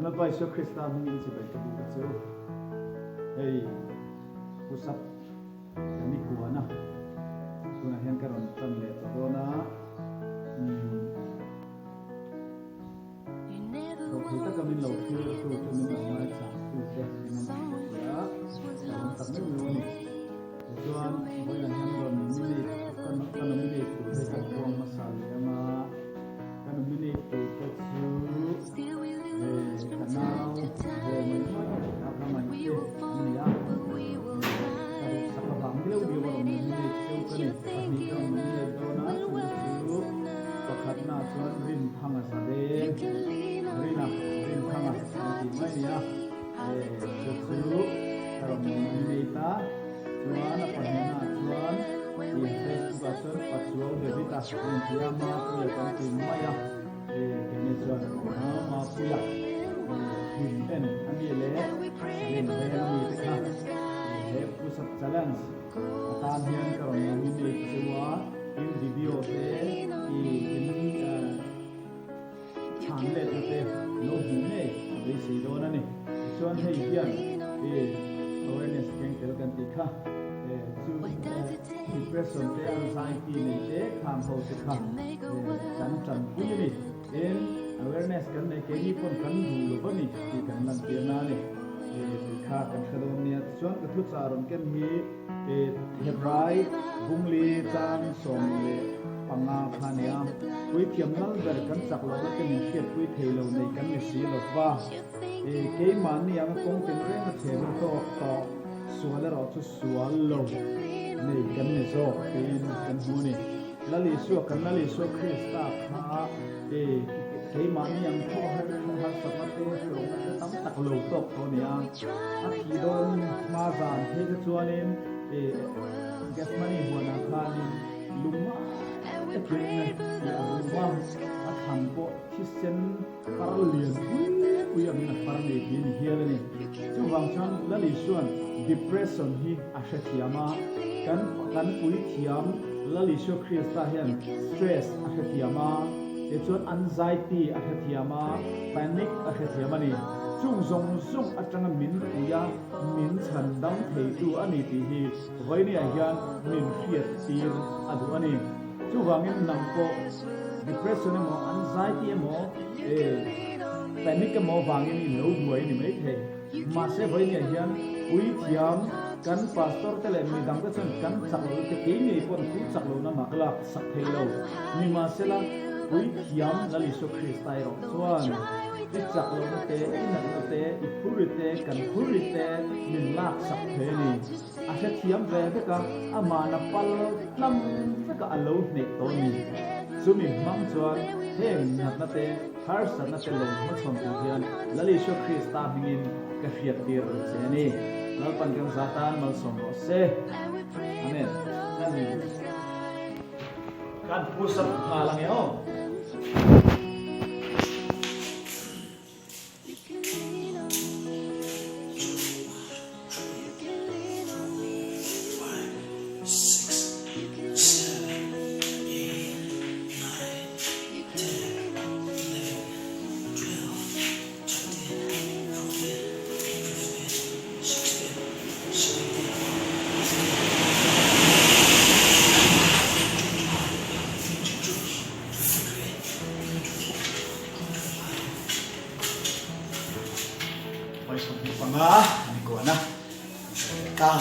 Lalpa Isua Krista hmingin chibai ka buk a che u. Hei Pusap ka ni kuan a, tunah hian ka rawn tan leh tawh dawn a. Umm. Dawhthei taka min lo thlir tu te, min lo ngaithla tu te min awm ang tih a ka lawm tak meuh meuh a ni. Tichuan, vawiinah hian rawn nominate, ka nominate tur te ka puang hmasa leh ang a, ka nominate tur te chu eh ka nau ve mai mai a ka ngaih te an ni a, eh ka duhsak avang viau viau a rawn nominate cheu ka ni. Pahnih ka rawn nominate dawn a, chumi chu pakhatna chuan Rinthanga Zadeng, Rina Rinthanga an tih mai a ni a. He chu chu ka rawn nominate a, chuan a pahnihna chuan ih Facebook ah chuan Pachuau David a a inti a, Mapuia kan ti mai a, he keini chuan nau Mapuia he hlim en a mi leh Salem veng a mi te kha he push up challenge atan hian ka rawn nominate cheu a, in video te ih in Chhan letna te lo hmuh ngei a beisei dawn a ni. Tichuan hei hian i awareness keng tel kan tih kha chu depression te anxiety nei te khang ho te kha kan tanpui a ni. Tin, awareness kan nei keini pawn kan duh lo va ni tih kan lantir na a ni tih kha kan hre dawn nia. Tichuan ka thuchah rawn ken hi Hebrai bungli chang 15 kha nia, Puithiam lal ber kan chak lohna te min hriatpui thei lo nei kan ni si lo va. Keimahni anga kawng tin reng a chhehna tawk tawh sual erawh chu sual lo nei kan ni zawk tiin kan hmu a ni. Lal Isua, kan Lal Isua Krista kha keimahni ang tho harsatna te, hrehawmna te tam tak lo tawk tawh a ni a. A thih dawn hma zan phei kha chuanin Gethsemane huanah khanin lung takin a rum a, a thlan pawh thisen far lian pui pui angin a far nei tih a ni hial a ni. Chuvang chuan Lal Isua'n depression hi a hrethiam a, kan kan puithiam Lal Isua Krista hian stress a hrethiam a, tichuan anxiety a hrethiam a, panic a hrethiam a ni. Chung zawng zawng atanga min pui a, min chhan dam theitu a ni tih hi vawinia hian min hriat tir a duh a ni. Chuvangin nang pawh depression emaw, anxiety emaw, panic emaw vangin i lo buai a ni maithei. Mahse vawinia hian puithiam kan pastor te leh midang te chuan kan chak lo te kei ngei pawn chu chak lohna mah ka lak sak thei lo. Nimahsela puithiam Lal Isua Krista erawh chuan i chak lohna te, i natna te, i phurri te, kan phurri te min lak sak thei a ni. A hrethiam ve vek a, amahna pal tlang vekah a lo hneh tawh a ni. Chumi hmang chuan heng natna te, harsatna te lo hmachhawn tur hian Lal Isua Krista hmingin ka hriattir che a ni. Lalpan kan za tan malsawm rawh se. Amen. Kan kan push up nghal ange aw. Vawi 25 a ni kuan a, ta.